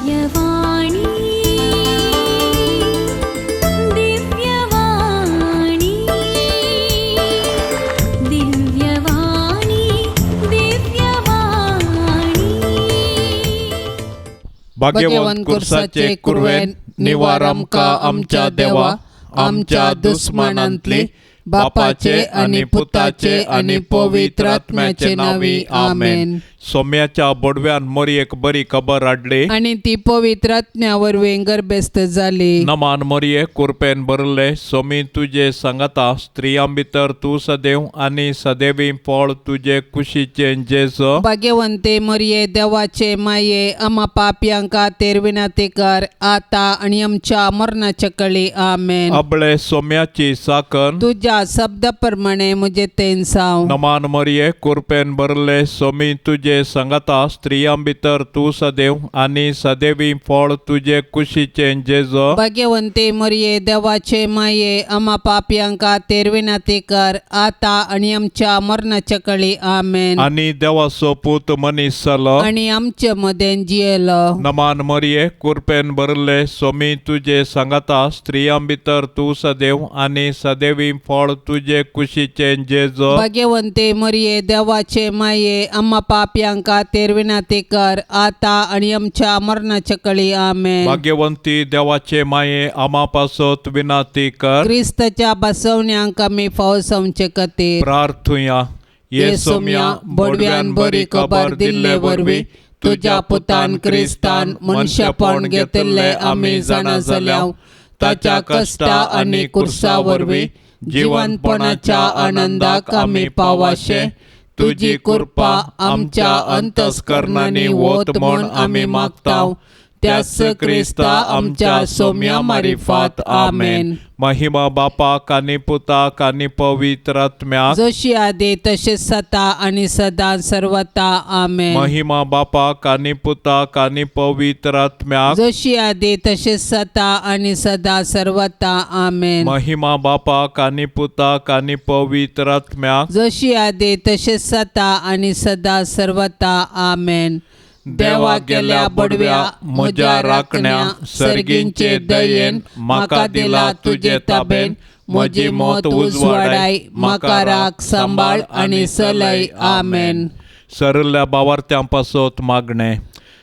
दिव्यवाणी, दिव्यवाणी, दिव्यवाणी, दिव्यवाणी. भाग्यवंत कुर्साचे कुरवेन निवार आमकां आमच्या देवा आमच्या दुस्मानांतली बापाचे आनी पुताचे आनी पवित्र आत्म्याचे नांवी आमेन. सोम्याच्या बोडव्यान मोरयेक बरी खबर हाडली आनी ती पवित्र आत्म्या वरवीं गर्भस्थ जाली. नमान मोरये, कुरपेन भरले, सोमी तुजे सांगाता, स्त्रियां भितर तूं सदैव आनी सदैवी फळ तुजे कुशीचें जेजो. भाग्यवंते मरिये, देवाचे माये, आमा पापयांक खातीर विनंती कर, आता आनी आमच्या मरणाच्या कळी. आमेन. अबळे सोम्याची साकन. तुज्या शब्दा प्रमाणे म्हजें तेन जावं. नमान मरिये, कुरपेन भरले, सोमी तुजे सांगाता, स्त्रियां भितर तूं सदैव आनी सदैवी फळ तुजे कुशीचें जेजो. भाग्यवंते मरिये, देवाचे माये, आमा पापयांक खातीर विनंती कर, आता आनी आमच्या मरणाच्या कळी. आमेन. आनी देवाचो पूत मनीस जालो आनी आमचे मदें जियेलो. नमान मरिये, कुरपेन भरले, सोमी तुजे सांगाता, स्त्रियां भितर तूं सदैव आनी सदैवी फळ तुजे कुशीचें जेजो. भाग्यवंते मरिये, देवाचे माये, आम्हा पापयांक खातीर विनंती कर, आता आनी आमच्या मरणाच्या कळी. आमेन. भाग्यवंती देवाचे माये, आमा पासत विनाती कर. क्रिस्ताच्या बसवण्यांक आमी फावो जावचे खातीर. प्रार्थुया. ये सोम्या, बोडव्यान बरी खबर दिल्ले वरवीं तुज्या पुतान क्रिस्तान मनशापण घेतिल्लें आमी जाणा जाल्या. ताच्या कश्टा आनी कुर्सा वरवीं जिवनपणाच्या आनंदाक आमी पावाशे तुजी कृपा आमच्या अंतस्करणांनी वत म्हूण आमी मागता, त्याच क्रिस्ता आमच्या सोम्या मारिफात. आमेन. महिमा बापाक आनी पुताक आनी पवित्र आत्म्याक. जशी आदी तशें सता आनी सदां सर्वता. आमेन. महिमा बापाक आनी पुताक आनी पवित्र आत्म्याक. जशी आदी तशें सता आनी सदां सर्वता. आमेन. महिमा बापाक आनी पुताक आनी पवित्र आत्म्याक. जशी आदी तशें सता आनी सदां सर्वता. आमेन. देवा गेल्या बडव्या म्हज्या राखण्या, सर्गींचे दयेन म्हाका दिला तुजे ताबेन, म्हजी मत उजवाडाय, म्हाका राख, सांबाळ आनी चलय. आमेन. सरल्या बावार्थ्यां पासत मागणें.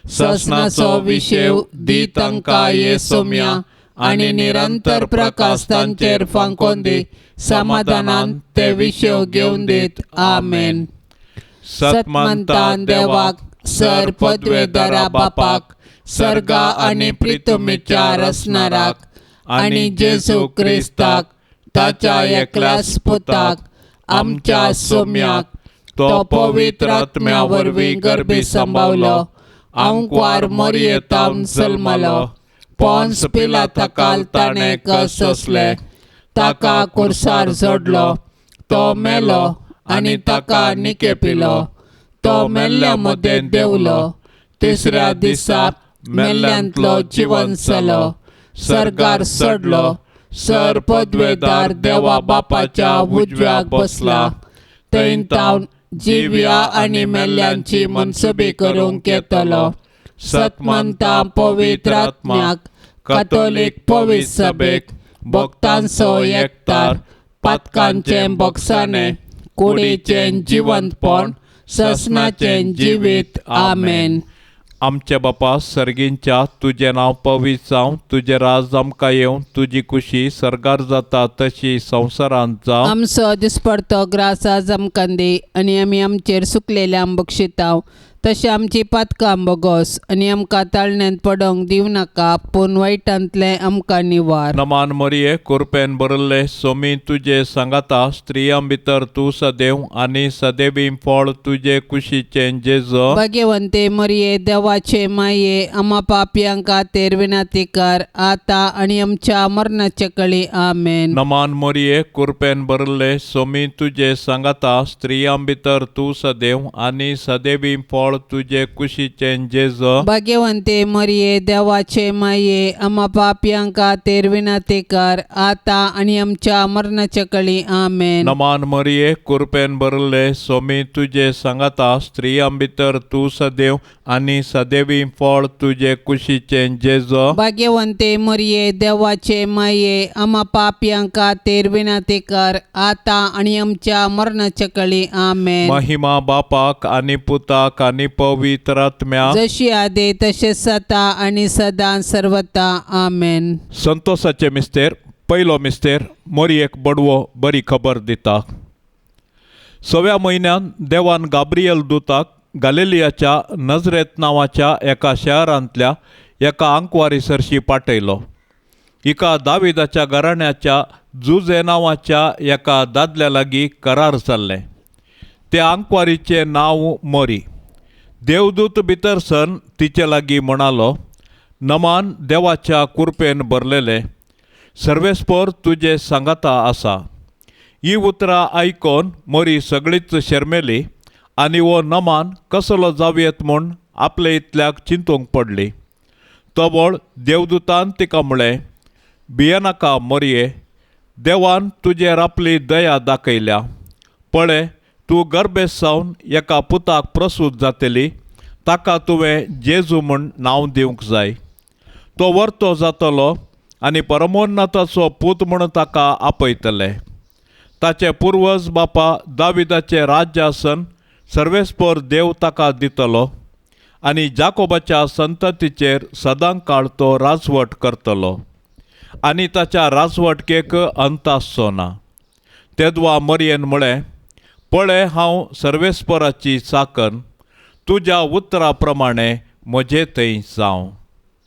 ससनाचो विशेव दी तांकां ये सोम्या, आनी निरंतर प्रकाश तांचेर फांकोन दी, समाधानान ते विशेव घेवन दीत. आमेन. सतमंता देवाक, सर पदवेदारा बापाक, सर्गा आनी प्रितुमीच्या रचणाराक, आनी जेजू क्रिस्ताक ताच्या एकल्याच पुताक आमच्या सोम्याक, तो पवित्र आत्म्या वरवीं गर्भी सांबावलो, आंकवार मरयेतावन जल्मलो, पोन्स पिलाताकाल ताणें कश्ट सोंसले, ताका कुर्सार जोडलो, तो मेलो आनी ताका निकेपिलो, तो मेल्ल्या मदें देंवलो, तिसऱ्या दिसा मेल्ल्यांतलो जिवन जालो, सर्गार चडलो, सर पदवेदार देवा बापाच्या उजव्याक बसला, थंय तावन जिव्या आनी मेल्ल्यांची मनसुबी करूंक येतलो. सतमंता पवित्र आत्म्याक, कथोलीक पवित्र सभेक, भक्तांचो एकतार, पातकांचें बोगसाणें, कुडीचें जिवंतपण, ससनाचें जिवीत. आमेन. आमच्या बापा सर्गींच्या, तुजें नांव पवित्र जावं, तुजें राज आमकां येवं, तुजी कुशी सर्गार जाता तशी संवसारांत जावं. आमचो दिसपडतो ग्रास आज आमकां दी, आनी आमी आमचेर सुकलेल्या बक्षितांव तशें आमची पातकां बोगोस, आनी आमकां ताळण्यांत पडोंक दिवं नाका, पूण वायटांतलें आमकां निवार. नमान मरिये, कुरपेन भरिल्ले, सोमी तुजे सांगाता, स्त्रियां भितर तूं सदैव आनी सदैवी फळ तुजे कुशीचें जेजो. भाग्यवंते मरिये, देवाचे माये, आमा पापयांक खातीर विनंती कर, आतां आनी आमच्या मरणाच्या कळी. आमेन. नमान मरिये, कुरपेन भरिल्ले, सोमी तुजे सांगाता, स्त्रियां भितर तूं सदैव आनी सदैवी फळ फळ तुजे कुशीचें जेजो. भाग्यवंते मरिये, देवाचे माये, आमा पापयां खातीर विनंती कर, आतां आनी आमच्या मरणाच्या कळी. आमेन. नमान मरिये, कुरपेन भरले, सोमी तुजे सांगाता, स्त्रियां भितर तूं सदैव आनी सदैवी फळ तुजे कुशीचें जेजो. भाग्यवंते मरिये, देवाचे माये, आमा पापयां खातीर विनंती कर, आतां आनी आमच्या मरणाच्या कळी. आमेन. महिमा बापाक आनी पुताक आनी पवित्र आत्म्या. जशी आदे तशें सता आनी सदां सर्वता. आमेन. संतोषाचे मिस्तेर. पयलो मिस्तेर, मोरयेक बडवो बरी खबर दिता. सव्या म्हयन्यान देवान गाब्रियल दुताक गालेलियाच्या नजरेत नांवाच्या एका शहरांतल्या एका आंकवारी सरशी पाठयलो. हिका दाविदाच्या घराण्याच्या जुजे नांवाच्या एका दादल्या लागीं करार जाल्लें. त्या आंकवारीचें नांव मोरी. देवदूत भितर सर तिचे लागीं म्हणालो, नमान, देवाच्या कुरपेन भरलेलें, सर्वेस्पोर तुजे सांगाता आसा. ही उतरां आयकोन मोरी सगळीच शर्मेली आनी हो नमान कसलो जावयेत म्हूण आपले इतल्याक चिंतूंक पडली. तवळ देवदूतान तिका म्हळें, भियेनाका मोरये, देवान तुजेर आपली दया दाखयल्या. पळय, तूं गर्भेस्त सावन एका पुताक प्रसूत जातली. ताका तुवें जेजू म्हूण नांव दिवंक जाय. तो वर्तो जातलो आनी परमोन्नताचो पूत म्हूण ताका आपयतले. ताचे पुर्वज बापा दाविदाचें राज्यासन सर्वेस्पर देव ताका दितलो आनी जाकोबाच्या संततीचेर सदां काळ तो राजवट करतलो आनी ताच्या राजवटकेक अंत आसचो ना. तेदवा मरयेन म्हळें, पळय, हांव सर्वेस्पराची चाकन, तुज्या उतरा प्रमाणे म्हजे थंय जावं.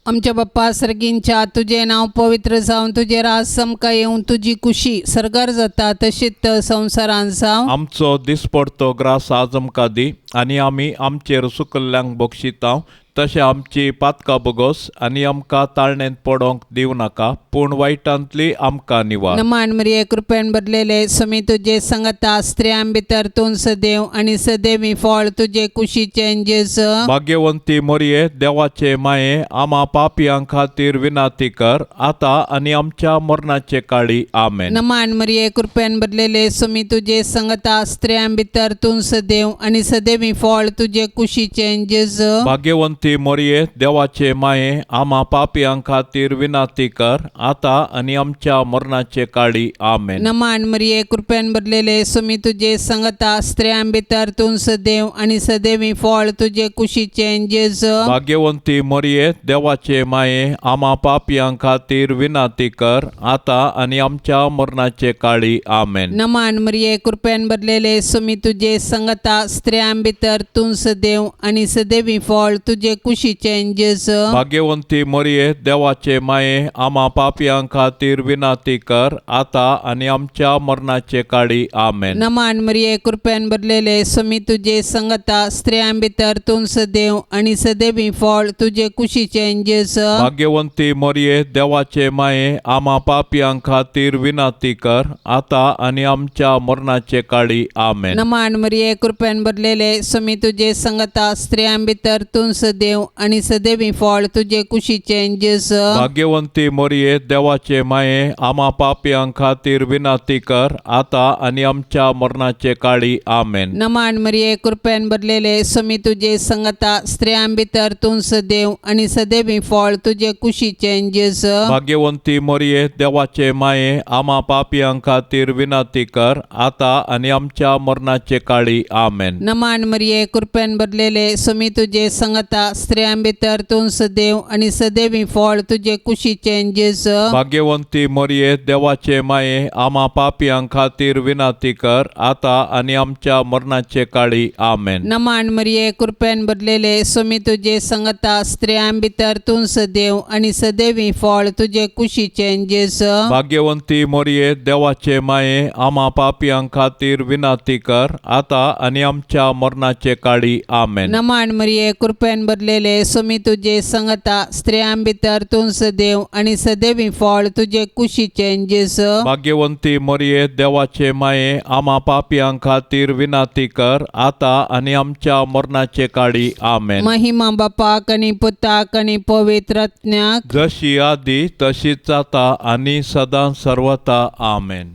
आमच्या बाप्पा सर्गींच्या, तुजें नांव पवित्र जावन, तुजें राज समकां येवन, तुजी कुशी सर्गार जाता तशीच संवसारान जावं. आमचो दिसपडतो ग्रास आज आमकां दी आनी आमी आमचेर सुकल्ल्यांक बक्षितांव तशें आमची पातकां बोगोस आनी आमकां ताळणेंत पडोंक दिवं नाका, पूण वायटांतली आमकां निवार. नमान मरिये, कृपेन भरलेले, समी तुजे संगता, स्त्रियां भितर तूं सदैव आनी सदैवी फळ तुजे कुशीचें जेज. भाग्यवंती मोरये, देवाचे माये, आमा पापयां खातीर विनाती कर, आतां आनी आमच्या मरणाचे काळी. आमेन. नमान मरिये, कृपेन भरलेले, समी तुजे संगता, स्त्रियां भितर तूं सदैव आनी सदैवी फळ तुजे कुशीचें जेज. भाग्यवंती मोरये, देवाचे माये, आमा पापयां खातीर विनाती कर, आतां आनी आमच्या मरणाचे काळी. आमेन. नमान मरिये, कृपेन भरलेले, समी तुजे संगता, स्त्रियां भितर तूं सदैव आनी सदैवी फळ तुजे कुशीचें जेज. भाग्यवंती मोरये, देवाचे माये, आमा पापयां खातीर विनाती कर, आतां आनी आमच्या मरणाचे काळी. आमेन. नमान मरिये, कृपेन भरलेले, समी तुजे संगता, स्त्रियां भितर तूं सदैव आनी सदैवी फळ तुजे कुशीचें जेज. भाग्यवंती मोरये, देवाचे माये, आमा पापयां खातीर विनाती कर, आतां आनी आमच्या मरणाचे काळी. आमेन. नमान मरिये, कृपेन भरलेले, समी तुजे संगता, स्त्रियां भितर तूं सदैव आनी सदैवी फळ तुजे कुशीचें जेज. भाग्यवंती मोरये, देवाचे माये, आमा पापयां खातीर विनाती कर, आतां आनी आमच्या मरणाचे काळी. आमेन. नमान मरिये, कृपेन भरलेले, समी तुजे संगता, स्त्रियां भितर तूं सदैव आनी सदैवी फळ तुजे कुशीचें जेज. भाग्यवंती मोरये, देवाचे माये, आमा पापयां खातीर विनाती कर, आतां आनी आमच्या मरणाचे काळी. आमेन. नमान मरिये, कृपेन भरलेले, समी तुजे संगता, स्त्रियां भितर तूं सदैव आनी सदैवी फळ तुजे कुशीचें जेज. भाग्यवंती मोरये, देवाचे माये, आमा पापयां खातीर विनाती कर, आतां आनी आमच्या मरणाचे काळी. आमेन. नमान मरिये, कृपेन भरलेले, समी तुजे संगता, स्त्रियां भितर तूं सदैव आनी सदैवी फळ तुजे कुशीचें जेज. भाग्यवंती मोरये, देवाचे माये, आमा पापयां खातीर विनाती कर, आतां आनी आमच्या मरणाचे काळी. आमेन. नमान मरिये, कृपेन भरलेले, समी तुजे संगता, स्त्रियां भितर तूं सदैव आनी सदैवी फळ तुजे कुशीचें जेज. भाग्यवंती मोरये, देवाचे माये, आमा पापयां खातीर विनाती कर, आतां आनी आमच्या मरणाचे काळी. आमेन. नमान मरिये, कृपेन भरलेले सुमी तुजे संगता स्त्रियां भितर तूं सदैव आनी सदैवी फळ तुजे कुशीचें जेजू. भाग्यवंती मरिये देवाचे माये आमा पापयां खातीर विनाती कर आता आनी आमच्या मरणाचे काळी. आमेन. महिमा बापाक आनी पुताक आनी पवित्र आत्म्याक. जशी आदी तशीच जाता आनी सदां सर्वता. आमेन.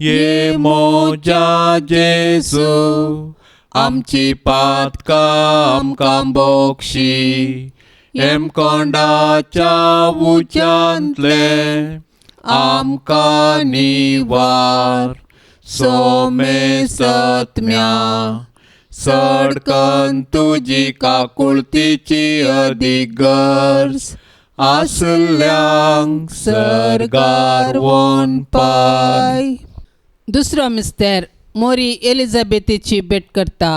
ये मोजा जेजू आमची पातकां आमकां बोक्षी हेमकोंडाच्या उच्यांतले आमकां निवार सोमेसत्म्या सडकन तुजी काकुळतीची अदीक गरज आसल्यांक सर्गार वोन पाय. दुसरो मिस्तेर मोरी एलिझाबेथीची भेट करता.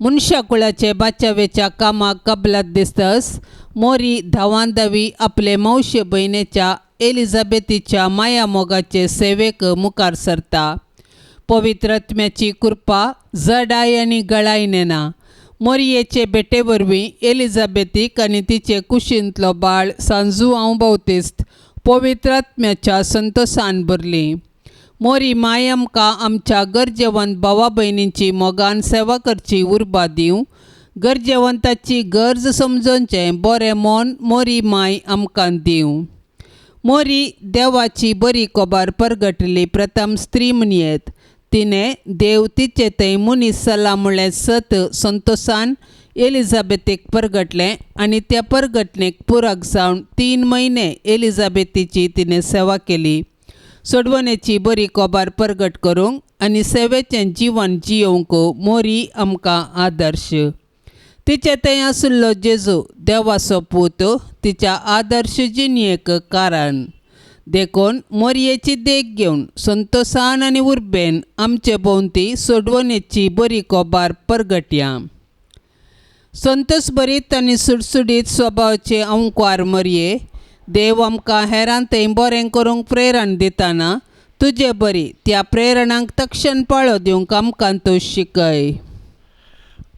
मनशा कुळाचे बाचावेच्या कामाक कबलात दिसतस मोरी धांवान धावी आपले मावशे भयणीच्या एलिझाबेथीच्या माया मोगाचे सेवेक मुखार सरता. पवित्र आत्म्याची कृपा जडाय आनी गळाय नेना. मोरयेचे भेटे वरवीं एलिझाबेथीक आनी तिचे कुशींतलो बाळ सांजू हांव बावतिस्त पवित्र आत्म्याच्या संतोसान भरली. मोरी माय आमकां आमच्या गरजेवंत भावा भयणींची मोगान सेवा करची उर्बा दिवं. गरजेवंताची गरज समजोवचें बरें मन मोरी माय आमकां दिवं. मोरी देवाची बरी खबर परगटली प्रथम स्त्री म्हणयेत. तिणें देव तिचे थंय मनीस जाला म्हळ्ळें सत संतोसान एलिझाबेथीक परगटलें आनी त्या परगटणेक पुरक जावन 3 म्हयने एलिझाबेथीची तिणें सेवा केली. सोडवणेची बरी खबर परगट करूंक आनी सेवेचें जिवन जियोवंक मोरी आमकां आदर्श. तिचे थंय आशिल्लो जेजू देवाचो पूत तिच्या आदर्श जिणेक कारण. देखून मोरयेची देख घेवन संतोसान आनी उर्बेन आमचे भोंवती सोडवणेची बरी खबर परगटया. संतोष भरीत आनी सुडसुडीत स्वभावाचे अंकवार मोरये देव आमकां हेरां थंय बरें करूंक प्रेरण दिताना तुजे बरी त्या प्रेरणांक तक्षण पाळो दिवंक आमकां तूं शिकय.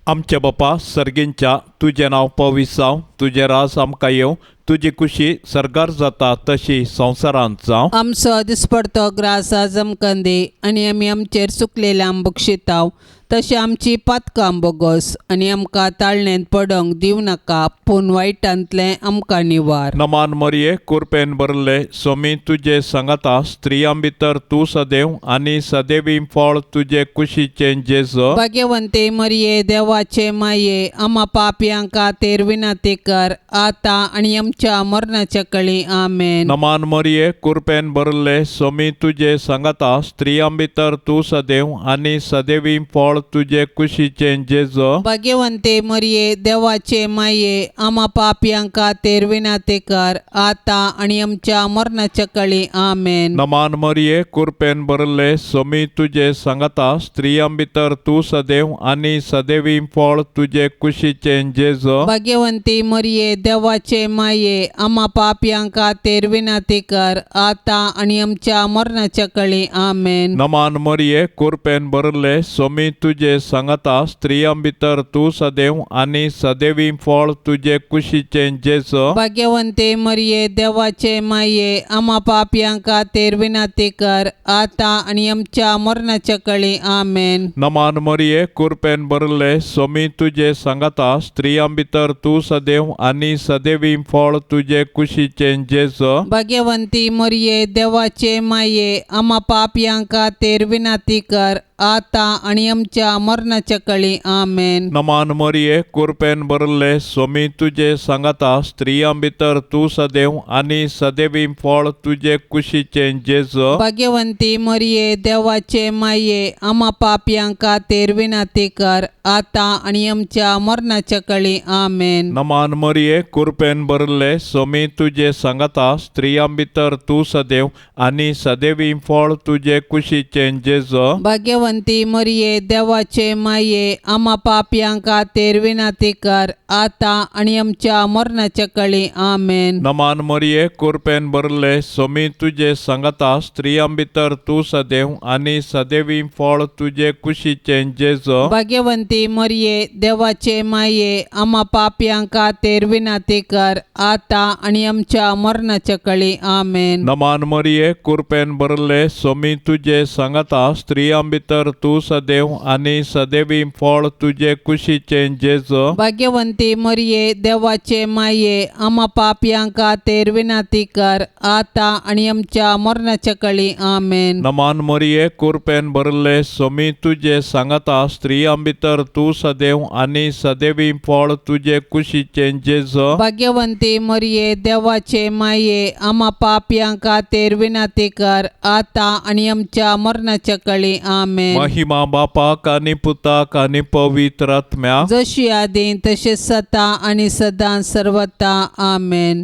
आमच्या बापा सर्गींच्या तुजें नांव पवित्र जावं, तुजें राज आमकां येवं, तुजी कुशी सर्गार जाता तशी संवसारांत जावं. आमचो दिसपडतो ग्रास आज आमकां दी आनी आमी आमचेर चुकलेल्यांक बक्षिताव तशें आमची पातकां बोगोस आनी आमकां ताळणेंत पडोंक दिवं नाका पूण वायटांतलें आमकां निवार. नमान मरिये कुरपेन भरले सोमी तुजे सांगाता स्त्रियां भितर तूं सदैव आनी सदैवी फळ तुजे कुशीचें जेजू. भाग्यवंते मरिये देवाचे माये आमा पापयां खातीर विनंती कर आतां आनी आमच्या मरणाच्या कळी. आमेन. नमान मरिये कुरपेन भरले सोमी तुजे सांगाता स्त्रियां भितर तूं सदैव आनी सदैवी फळ तुजे कुशीचें जेजू. भाग्यवंते मरिये देवाचे माये आमा पापयां खातीर विनंती कर आतां आनी आमच्या मरणाच्या कळी. आमेन. नमान मरिये कुरपेन भरले सोमी तुजे सांगाता स्त्रियां भितर तूं सदैव आनी सदैवी फळ तुजे कुशीचें जेजू. भाग्यवंती मरिये देवाचे माये आमा पापयां खातीर विनंती कर आतां आनी आमच्या मरणाच्या कळी. आमेन. नमान मरिये कुरपेन भरले सोमी तुजे सांगाता स्त्रियां भितर तूं सदैव आनी सदैवी फळ तुजे कुशीचें जेजू. भाग्यवंते मरिये देवाचे माये आमा पापयां खातीर विनंती कर आतां आनी आमच्या मरणाच्या कळी. आमेन. नमान मरिये कुरपेन भरले सोमी तुजे सांगाता स्त्रियां भितर तूं सदैव आनी सदैवी फळ तुजे कुशीचें जेजू. भाग्यवंती मरिये देवाचे माये आमा पापयां खातीर विनंती कर आतां आनी आमच्या मरणाच्या कळी. आमेन. नमान मरिये कुरपेन भरले सोमी तुजे सांगाता स्त्रियां भितर तूं सदैव आनी सदैवी फळ तुजे कुशीचें जेजू. भाग्यवंती मरिये देवाचे माये आमा पापयां खातीर विनंती कर आतां आनी आमच्या मरणाच्या कळी. आमेन. नमान मरिये कुरपेन भरले सोमी तुजे सांगाता स्त्रियां भितर तूं सदैव आनी सदैवी फळ तुजे कुशीचें जेजू. भाग्यवंती भाग्यवंती मरिये देवाचे माये आमा पापयां खातीर विनंती कर आतां आनी आमच्या मरणाच्या कळी. आमेन. नमान मरिये, कुरपेन भरले, सोमी तुजे सांगाता, स्त्रियां भितर तूं सदैव आनी सदैवी फळ तुजे कुशीचें जेजो. भाग्यवंती मरिये देवाचे माये आमा पापयां खातीर विनंती कर आतां आनी आमच्या मरणाच्या कळी. आमेन. नमान मरिये, कुरपेन भरले, सोमी तुजे सांगाता, स्त्रियां भितर तूं सदैव आनी सदैवी फळ तुजे कुशीचें जेजो. भाग्यवंती मरिये देवाचे माये आमा पापयां खातीर विनंती कर आतां आनी आमच्या मरणाच्या कळी. आमेन. नमान मरिये, कुरपेन भरले, सोमी तुजे सांगाता, स्त्रियां भितर तूं सदैव आनी सदैवी फळ तुजे कुशीचें जेजो. भाग्यवंती मरिये देवाचे माये आमा पापयां खातीर विनंती कर आतां आनी आमच्या मरणाच्या कळी. आमेन. महिमा बापाक आनी पुताक आनी पवित्र आत्म्याक, जशी आदी तशें सता आनी सदां सर्वता. आमेन.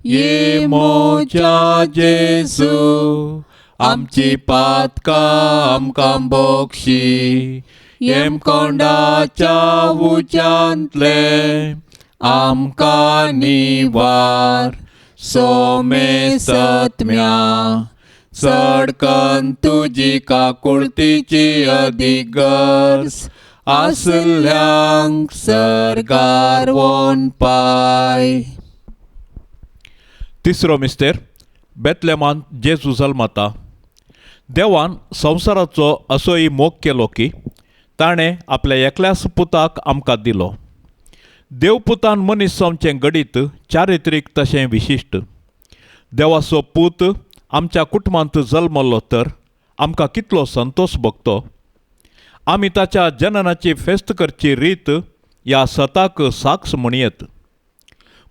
ये मोजा जेजू, आमची पातकां आमकां बोक्षी, येमकोंडाच्या उज्यांतले आमकां निवार, सोमेसत्म्या चडकन तुजी काकुळतीची अदीक गरज आसल्यांक सर्गार वोन पाय. तिसरो मिस्तेर, बेतलेमान जेजू जल्मता. देवान संवसाराचो असोय मोग केलो की ताणें आपल्या एकल्याच पुताक आमकां दिलो. देवपुतान मनीस जावचें घडीत चारित्रीक तशें विशिश्ट. देवाचो पूत आमच्या कुटुंबांत जल्मल्लो तर आमकां कितलो संतोश भोगतो. आमी ताच्या जननाची फेस्त करची रीत ह्या सताक साक्ष म्हणयेत.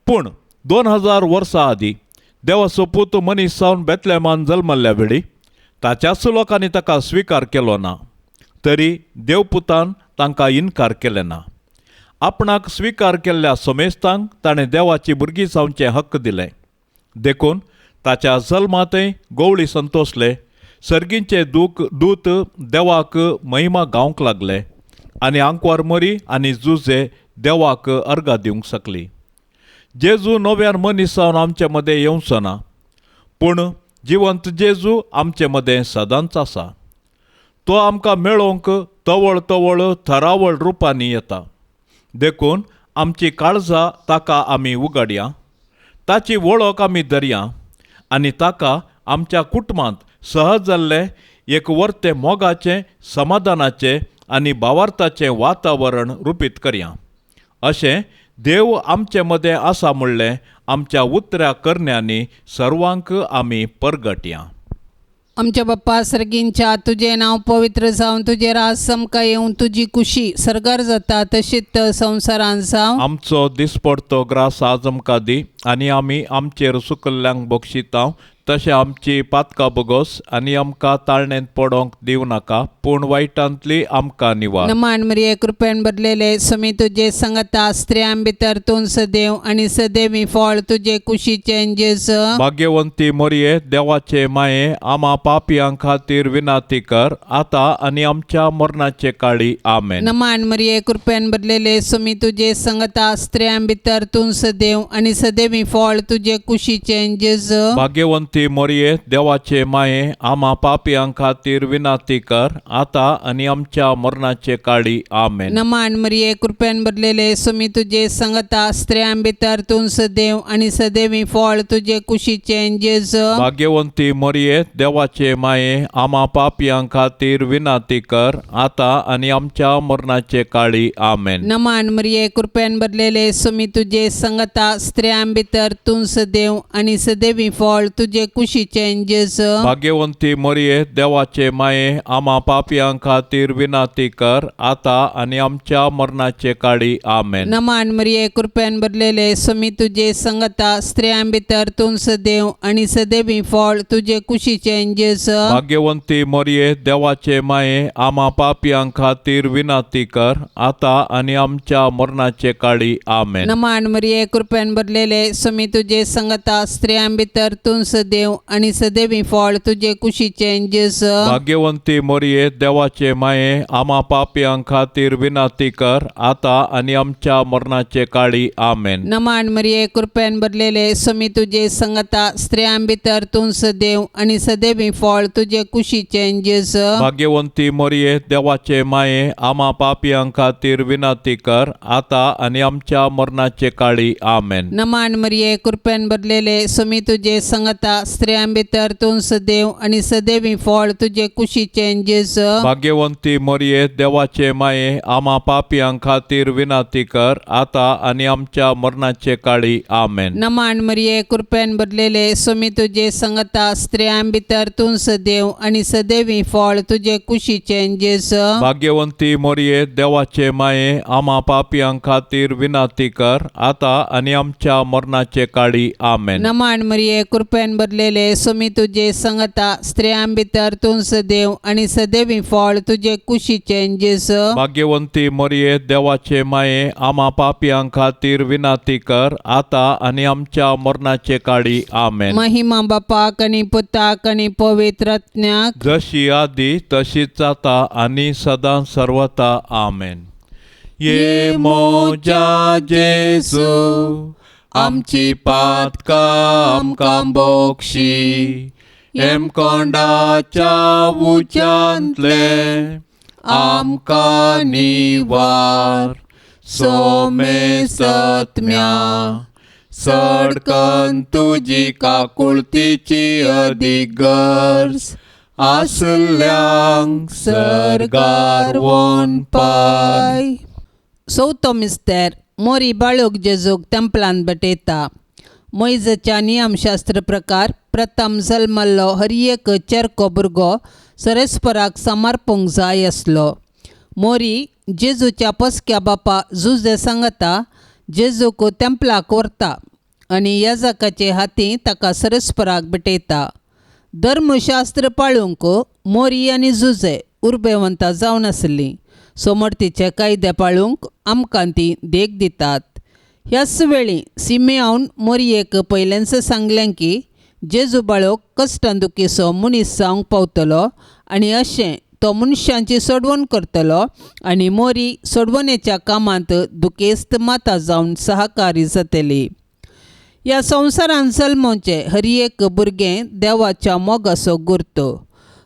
पूण 2000 वर्सां आदीं देवाचो पूत मनीस जावन बेतलेमान जल्मल्ल्या वेळी ताच्याच लोकांनी ताका स्विकार केलो ना, तरी देवपुतान तांकां इनकार केले ना. आपणाक स्विकार केल्ल्या समेस्तांक ताणें देवाची भुरगीं जावचें हक्क दिलें. देखून ताच्या जल्मांतय गवळी संतोसले, सर्गींचे दूत देवाक महिमा गावंक लागले आनी आंकवार मरी आनी जुजे देवाक अर्गां दिवंक शकली. जेजू नव्यान मनीस जावन आमचे मदें येवचो ना, पूण जिवंत जेजू आमचे मदें सदांच आसा. तो आमकां मेळोवंक तवळ तवळ थरावळ रुपांनी येता. देखून आमची काळजां ताका आमी उगडया, ताची वळख आमी धरया आनी ताका आमच्या कुटुंबांत सहज जाल्लें एक वर्तें मोगाचें, समाधानाचें आनी भावार्थाचें वातावरण रुपीत करया. अशें देव आमचे मदें आसा म्हणलें आमच्या उतऱ्या करण्यांनी सर्वांक आमी परगटया. आमच्या बाप्पा सर्गींच्या, तुजें नांव पवित्र जावन, तुजें राज समकां येवन, तुजी कुशी सर्गार जाता तशीच संवसारांत जावं. आमचो दिसपडतो ग्रास आज आमकां दी आनी आमी आमचेर सुकल्ल्यांक बक्षितांव तशें आमची पातकां बोगोस आनी आमकां ताळणेंत पडोंक दिवं नाका, पूण वायटांतली आमकां निवार. नमान मरिये, कृपेन भरलेले, समी तुजे संगता, स्त्रियां भितर तूं सदैव आनी सदैवी फळ तुजे कुशीचें जेजू. भाग्यवंती मरिये, देवाचे माये, आमा पापयां खातीर विनाती कर आतां आनी आमच्या मरणाचे काळी. आमेन. नमान मरिये, कृपेन भरलेले, समी तुजे संगता, स्त्रियां भितर तूं सदैव आनी सदैवी फळ तुजे कुशीचें जेजू. भाग्यवंती मरिये, देवाचे माये, आमा पापयां खातीर विनाती कर आतां आनी आमच्या मरणाचे काळी. आमेन. नमान मरिये, कृपेन भरलेले, समी तुजे संगता, स्त्रियां भितर तूं सदैव आनी सदैवी फळ तुजे कुशीचें जेजू. भाग्यवंती मरिये, देवाचे माये, आमा पापयां खातीर विनाती कर आतां आनी आमच्या मरणाचे काळी. आमेन. नमान मरिये, कृपेन भरलेले, समी तुजे संगता, स्त्रियां भितर तूं सदैव आनी सदैवी फळ तुजे कुशीचें जेजू. भाग्यवंती मरिये, देवाचे माये, आमा पापयां खातीर विनाती कर आतां आनी आमच्या मरणाचे काळी. आमेन. नमान मरिये, कृपेन भरलेले, समी तुजे संगता, स्त्रियां भितर तूं सदैव आनी सदैवी फळ तुजे कुशीचें जेजू. भाग्यवंती मरिये, देवाचे माये, आमा पापयां खातीर विनाती कर आतां आनी आमच्या मरणाचे काळी. आमेन. नमान मरिये, कृपेन भरलेले, समी तुजे संगता, स्त्रियां भितर तूं सदैव देव आनी सदैवी फळ तुजे कुशीचें जेजू. भाग्यवंती मोरये देवाचे माये, आमा पापयां खातीर विनंती कर आता आनी आमच्या मरणाचे काळी. आमेन. नमान मरिये, कृपेन भरलेले, समी तुजे संगता, स्त्रियां भितर तूं सदैव आनी सदैवी फळ तुजे कुशीचें जेजू. भाग्यवंती मोरये देवाचे माये, आमा पापयां खातीर विनंती कर आता आनी आमच्या मरणाचे काळी. आमेन. नमान मरिये, कृपेन भरलेले, समी तुजे संगता, स्त्रियां भितर तूं सदैव आनी सदैवी फळ तुजे कुशीचें जेजू. भाग्यवंती मोरये देवाचे माये, आमा पापयां खातीर विनंती कर आता आनी आमच्या मरणाचे काळी. आमेन. नमान मरिये, कृपेन भरलेले, समी तुजे संगता, स्त्रियां भितर तूं सदैव आनी सदैवी फळ तुजे कुशीचें जेजू. भाग्यवंती मोरये देवाचे माये, आमा पापयां खातीर विनंती कर आता आनी आमच्या मरणाचे काळी. आमेन. नमान मरिये, कृपेन भरलेले, समी तुजे संगता, स्त्रियां भितर तूं सदैव आनी सदैवी फळ तुजे कुशीचें जेजू. भाग्यवंती मोरये देवाचे माये, आमा पापयां खातीर विनंती कर आता आनी आमच्या मरणाचे काळी. आमेन. महिमा बापाक आनी पुताक आनी पवित्र आत्म्याक, जशी आदी तशीच जाता आनी सदां सर्वता. आमेन. ये मोजा जेजू, आमची पातकां आमकां बोक्षी, हेमकोंडाच्या उच्यांतले आमकां निवार, सोमे सत्म्या सडकन तुजी काकुळतीची अदीक गरज आसल्यांक सर्गार वनपाय. चवथो मिस्तेर. मोरी बाळूक जेजूक तेंपलान भेटयता. मोयजेच्या नियमशास्त्र प्रकार प्रथम जल्मल्लो हर एक चेरको भुरगो सरेस्पराक समर्पूंक जाय आसलो. मोरी जेजूच्या पसक्या बापा जुजे सांगता जेजूक तेंपलाक व्हरता आनी याजकाचे हाती ताका सरेस्पराक भेटयता. धर्मशास्त्र पाळूंक मोरी आनी जुजे उर्बेवंता जावन आसलीं. सोमर्तीचे कायदे पाळूंक आमकां ती देख दितात. ह्याच वेळी सिमेआवन मोरयेक पयलेंच सांगलें की जेजू बाळक कश्टां दुखीचो मनीस जावंक पावतलो आनी अशें तो मनशांची सोडवण करतलो आनी मोरी सोडवणेच्या कामांत दुखेस्त माता जावन सहकारी जातली. ह्या संवसारांत जल्मोवचें हर एक भुरगें देवाच्या मोगाचो गुर्त.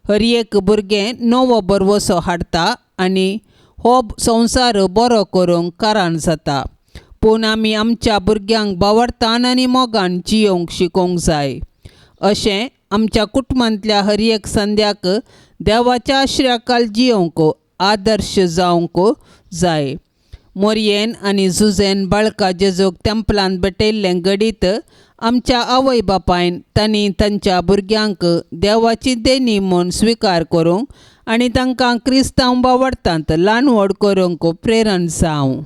हर एक भुरगें नवो भरवसो हाडटा आनी हो संवसार बरो करूंक कारण जाता. पूण आमी आमच्या भुरग्यांक बावडतान आनी मोगान जियोवंक शिकोवंक जाय. अशें आमच्या कुटुंबांतल्या हर एक संद्याक देवाच्या आश्र्याखाल जियोवंक आदर्श जावंक जाय. मोरयेन आनी जुजेन बाळका जेजूक तेंपलान भेटयल्लें घडीत आमच्या आवय बापायन तांणी तांच्या भुरग्यांक देवाची देणी म्हूण स्विकार करूंक आनी तांकां क्रिस्तांव बावडटांत ल्हान व्हड करूंक प्रेरण जावं.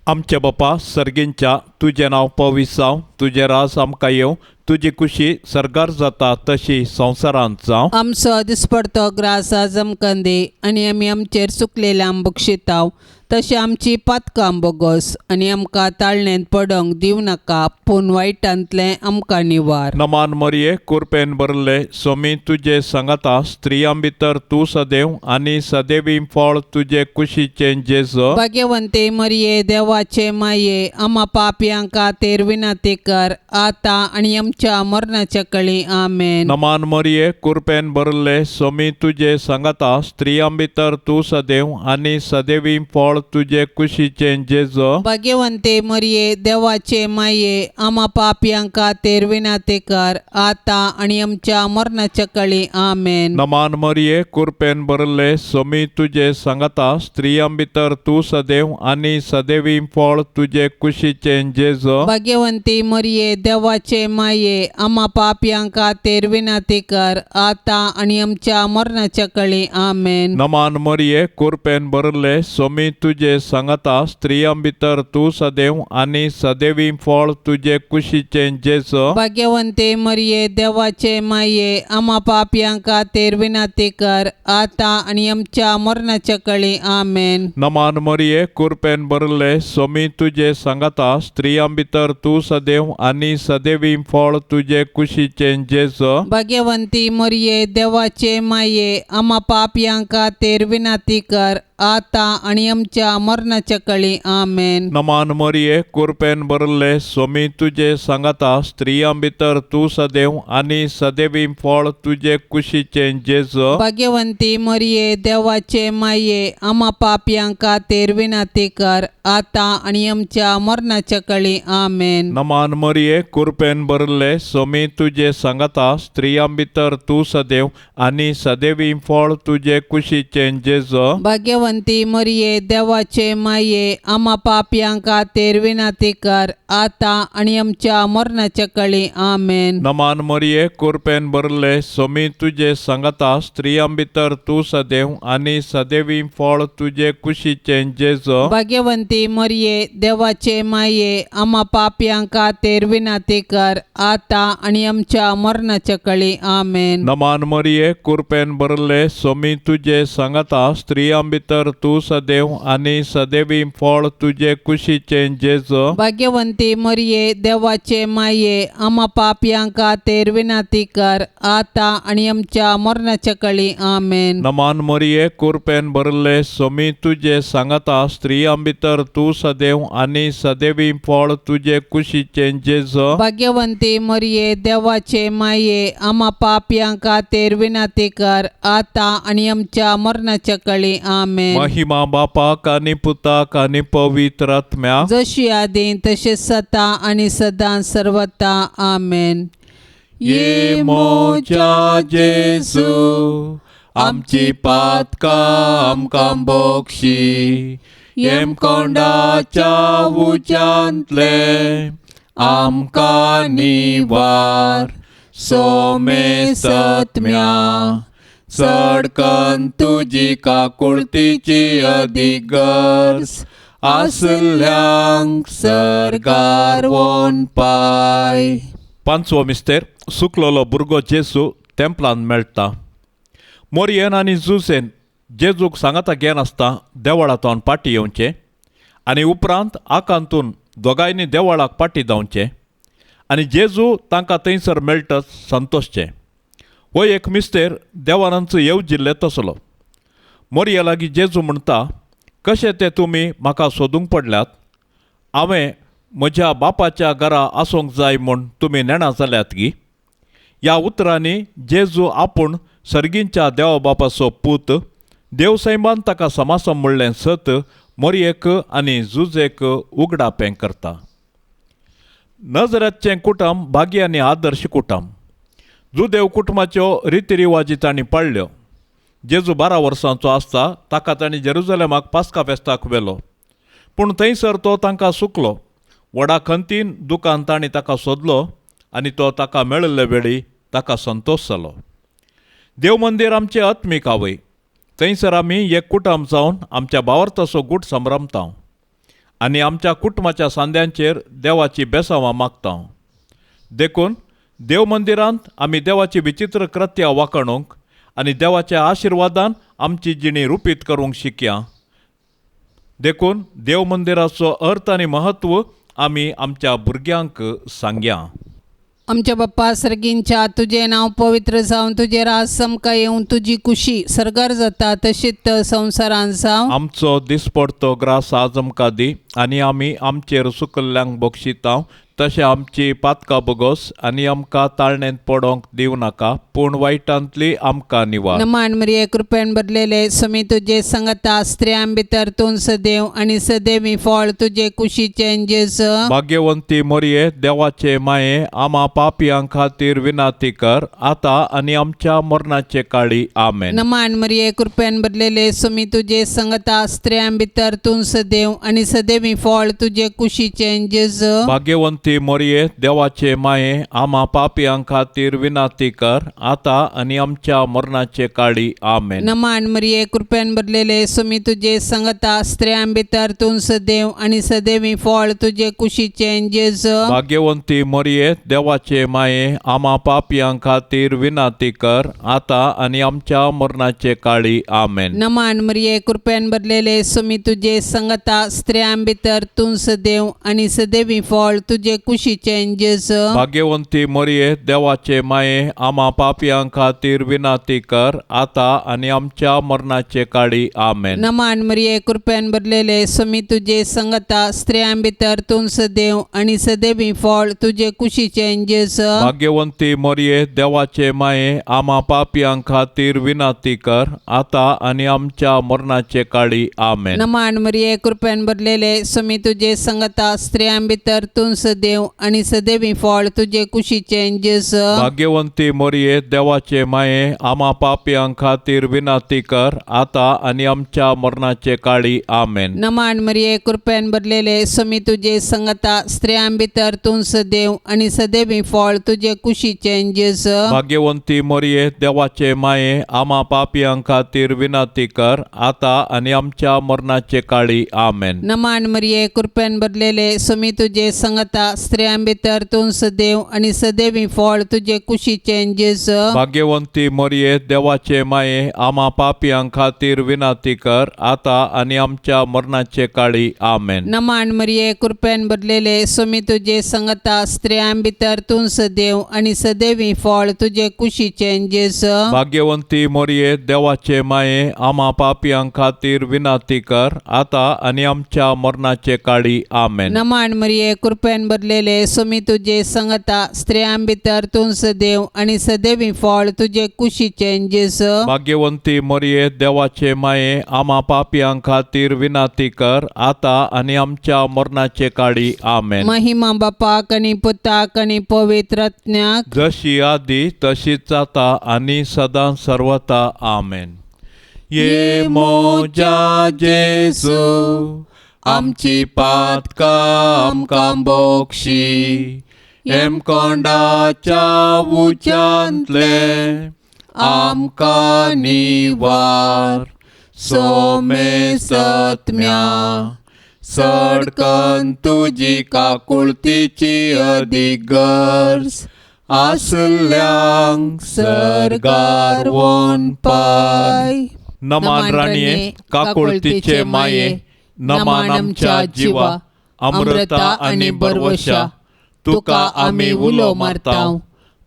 आमच्या बापा सर्गींच्या, तुजें नांव पवित्र जावं, तुजें राज आमकां येवं, तुजी कुशी सर्गार जाता तशी संवसारांत जावं. आमचो दिसपडतो ग्रास आज आमकां दी आनी आमी आमचेर चुकलेल्यांक बक्षिताव तशें आमची पातकां बोगोस आनी आमकां ताळणेंत पडोंक दिवं नाका, पूण वायटांतलें आमकां निवार. नमान मरिये, कुरपेन भरले, सोमी तुजे सांगाता, स्त्रियां भितर तूं सदैव आनी सदैवी फळ तुजे कुशीचें जेजू. भाग्यवंते मरिये, देवाचे माये, आमा पापयां खातीर विनंती कर आतां आनी आमच्या मरणाच्या कळी. आमेन. नमान मरिये, कुरपेन भरले, सोमी तुजे सांगाता, स्त्रियां भितर तूं सदैव आनी सदैवी फळ तुजे कुशीचें जेजू. भाग्यवंते मरिये, देवाचे माये, आमा पापयां खातीर विनंती कर आतां आनी आमच्या मरणाच्या कळी. आमेन. नमान मरिये, कुरपेन भरले, सोमी तुजे सांगाता, स्त्रियां भितर तूं सदैव आनी सदैवी फळ तुजे कुशीचें जेजू. भाग्यवंती मरिये, देवाचे माये, आमा पापयां खातीर विनंती कर आतां आनी आमच्या मरणाच्या कळी. आमेन. नमान मरिये, कुरपेन भरले, सोमी तुजे सांगाता स्त्रियां भितर तूं सदैव आनी सदैवी फळ तुजे कुशीचें जेजू. भाग्यवंते मरिये देवाचे माये, आमा पापयां खातीर विनंती कर, आतां आनी आमच्या मरणाच्या कळी. आमेन. नमान मरिये, कुरपेन भरले, सोमी तुजे सांगाता स्त्रियां भितर तूं सदैव आनी सदैवी फळ तुजे कुशीचें जेजू. भाग्यवंती मरिये देवाचे माये, आमा पापयां खातीर विनंती कर, आतां आनी आमच्या मरणाच्या कळी. आमेन. नमान मरिये, कुरपेन भरले, सोमी तुजे सांगाता स्त्रियां भितर तूं सदैव आनी सदैवी फळ तुजे कुशीचें जेजू. भाग्यवंती मरिये देवाचे माये, आमा पापयां खातीर विनंती कर, आतां आनी आमच्या मरणाच्या कळी. आमेन. नमान मरिये, कुरपेन भरले, सोमी तुजे सांगाता स्त्रियां भितर तूं सदैव आनी सदैवी फळ तुजे कुशीचें जेजू. भाग्यवंती मरिये देवाचे माये, आमा पापयां खातीर विनंती कर, आतां आनी आमच्या मरणाच्या कळी. आमेन. नमान मरिये, कुरपेन भरले, सोमी तुजे सांगाता स्त्रियां भितर तूं सदैव आनी सदैवी फळ तुजे कुशीचें जेजू. भाग्यवंती मरिये देवाचे माये, आमा पापयां खातीर विनंती कर, आतां आनी आमच्या मरणाच्या कळी. आमेन. नमान मरिये, कुरपेन भरले, सोमी तुजे सांगाता स्त्रियां भितर तूं सदैव आनी सदैवी फळ तुजे कुशीचें जेजू. भाग्यवंती मरिये देवाचे माये, आमा पापयां खातीर विनंती कर, आतां आनी आमच्या मरणाच्या कळी. आमेन. नमान मरिये, कुरपेन भरले, सोमी तुजे सांगाता स्त्रियां भितर तूं सदैव आनी सदैवी फळ तुजे कुशीचें जेजू. भाग्यवंती मरिये देवाचे माये, आमा पापयां खातीर विनंती कर, आतां आनी आमच्या मरणाच्या कळी. आमेन. महिमा बापाक आनी पुताक आनी पवित्र आत्म्याक, जशी आदी तशी सता आणि सदा सर्वता. आमेन. ये मोजा जेजू, आमची पातकां आमकां बोक्षी, येमकोंडाच्या उज्यांतले आमकां निवार, सोमेसत्म्या चडकन तुजी काकुळतीची अदीक गरज आसल्यांक सर्गार वोन पाय. पांचवो मिस्तेर, सुकलोलो भुरगो जेजू तेंपलान मेळटा. मोरयेन आनी जुसेन जेजूक सांगाता घेनासता देवळांत पाटी येवचें आनी उपरांत आकांतून दोगांयनी देवळाक पाटी धांवचें आनी जेजू तांकां थंयसर मेळटच संतोशचें. हो एक मिस्तेर देवानांचो येवजिल्ले तसलो. मोरये लागीं जेजू म्हणटा, कशें ते तुमी म्हाका सोदूंक पडल्यात? हांवें म्हज्या बापाच्या घरा आसूंक जाय म्हूण तुमी नेणा जाल्यात गी? ह्या उतरांनी जेजू आपूण सर्गींच्या देवा बापाचो पूत, देवसैमान ताका समासम म्हणलें सत मोरयेक आनी जुजेक उगडापें करता. नजरेचें कुटुंब भागी आनी आदर्श कुटुंब. जुदेव कुटुंबाच्यो रितीरिवाजी तांणी पाळ्ळ्यो. जेजू 12 वर्सांचो आसता ताका तांणी जेरुजलेमाक पास्का फेस्ताक व्हेलो, पूण थंयसर तो तांकां सुकलो. व्हडा खंतीन दुकान तांणी ताका सोदलो आनी तो ताका मेळिल्ले वेळी ताका संतोश जालो. देव मंदीर आमचें आत्मीक आवय. थंयसर आमी एक कुटुंब जावन आमच्या भावार्थाचो गूट संभ्रमता आनी आमच्या कुटुंबाच्या सांद्यांचेर देवाची बेसांवां मागता. देखून देव मंदिरांत आमी देवाची विचित्र कृत्या वाखाणूंक आनी देवाच्या आशिर्वादान आमची जिणी रुपीत करूंक शिकया. देखून देव मंदिराचो अर्थ आनी म्हत्व आमी आमच्या भुरग्यांक सांगया. आमच्या बाप्पा सर्गींच्या, तुजें नांव पवित्र जावन, तुजें राज समकां येवन, तुजी कुशी सर्गार जाता तशीच संवसारांत जावं. आमचो दिसपडतो ग्रास आज आमकां दी आनी आमी आमचेर सुकल्ल्यांक बक्षितांव तशें आमची पातकां बोगोस आनी आमकां ताळणेंत पडोंक दिवं नाका, पूण वायटांतली आमकां निवार. नमान मरिये, कृपेन भरलेले, समी तुजे संगता, स्त्रियां भितर तूं सदैव आनी सदैवी फळ तुजे कुशीचें जेजू. भाग्यवंती मोरये, देवाचे माये, आमा पापयां खातीर विनाती कर, आतां आनी आमच्या मरणाचे काळी. आमेन. नमान मरिये, कृपेन भरलेले, समी तुजे संगता, स्त्रियां भितर तूं सदैव आनी सदैवी फळ तुजे कुशीचें जेजू. भाग्यवंती भाग्यवंती मोरये देवाचे माये आमा पापयां खातीर विनाती कर आता आनी आमच्या मरणाचे काळी. आमेन. नमान मरिये, कृपेन भरलेले, सुमी तुझे संगता, स्त्रियां भितर तूं सदैव आणि सदैवी फळ तुझे कुशीचे जेजू. भाग्यवंती मोरये देवाचे माये आमा पापयां खातीर विनाती कर आता आनी आमच्या मरणाचे काळी. आमेन. नमान मरिये, कृपेन भरलेले, सुमी तुझे संगता, स्त्रियां भितर तूं सदैव आणि सदैवी फळ तुझे कुशीचे जेजू. भाग्यवंती मोरये देवाचे माये आमा पापयां खातीर विनाती कर आता आनी आमच्या मरणाचे काळी. आमेन. नमान मरिये, कृपेन भरलेले, सुमी तुझे संगता, स्त्रियां भितर तूं सदैव आणि सदैवी फळ तुझे कुशीचे जेजू. भाग्यवंती मोरये देवाचे माये आमा पापयां खातीर विनाती कर आता आनी आमच्या मरणाचे काळी. आमेन. नमान मरिये, कृपेन भरलेले, सुमी तुझे संगता, स्त्रियां भितर तूं सदैव आणि सदैवी फळ तुझे कुशीचे जेजू. भाग्यवंती मोरये देवाचे माये आमा पापयां खातीर विनाती कर आता आनी आमच्या मरणाचे काळी. आमेन. नमान मरिये, कृपेन भरलेले, सुमी तुझे संगता, स्त्रियां भितर तूं सदैव आणि सदैवी फळ तुझे कुशीचे जेजू. भाग्यवंती मोरये देवाचे माये आमा पापयां खातीर विनाती कर आता आनी आमच्या मरणाचे काळी. आमेन. नमान मरिये, कृपेन भरलेले, सुमी तुझे संगता, स्त्रियां भितर तूं सदैव आणि सदैवी फळ तुझे कुशीचे जेजू. भाग्यवंती मोरये देवाचे माये आमा पापयां खातीर विनाती कर आता आनी आमच्या मरणाचे काळी. आमेन. नमान मरिये, कृपेन भरलेले, सुमी तुझे संगता, स्त्रियां भितर तूं सदैव आणि सदैवी फळ तुझे कुशीचे जेजू. भाग्यवंती मोरये देवाचे माये आमा पापयां खातीर विनाती कर आता आनी आमच्या मरणाचे काळी. आमेन. नमान मरिये, कृपेन भरलेले, सुमी तुझे संगता, स्त्रियां भितर तूं सदैव आणि सदैवी फळ तुझे कुशीचे जेजू. भाग्यवंती मोरये देवाचे माये आमा पापयां खातीर विनाती कर आता आनी आमच्या मरणाचे काळी. आमेन. महिमा बापाक आणि पुताक आणि पवित्र आत्म्याक. जशी आदी तशीच आता आनी सदां सर्वता. आमेन. ये मोजा जेसू आमची पातकां आमकां बोक्षी हेमकोंडाच्या उच्यांतले आमकां निवार सोमेसत्म्या सडकन तुजी काकुळतीची अदीक गरज आसल्यांक सर्गार पाय. नमान राणये, काकुळतीचे माये, नमान आमच्या जिवा, अमृता आनी बरवशा, तुका आमी उलो मारता.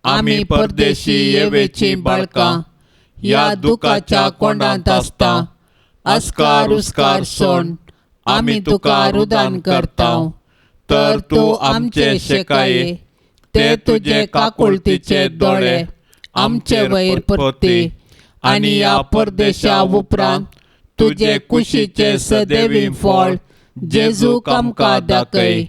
आमी परदेशी येवेची बाळकां ह्या दुखाच्या कोंडांत आसता. अस्कार उस्कार सोण आमी तुका रुदान करता, तर तूं आमचे शेकाये ते तुजे काकुळतीचे दोळे आमचे वयर परती आनी ह्या परदेशा उपरांत तुजे कुशीचे सदैवी फळ जेजूक आमकां दाखय.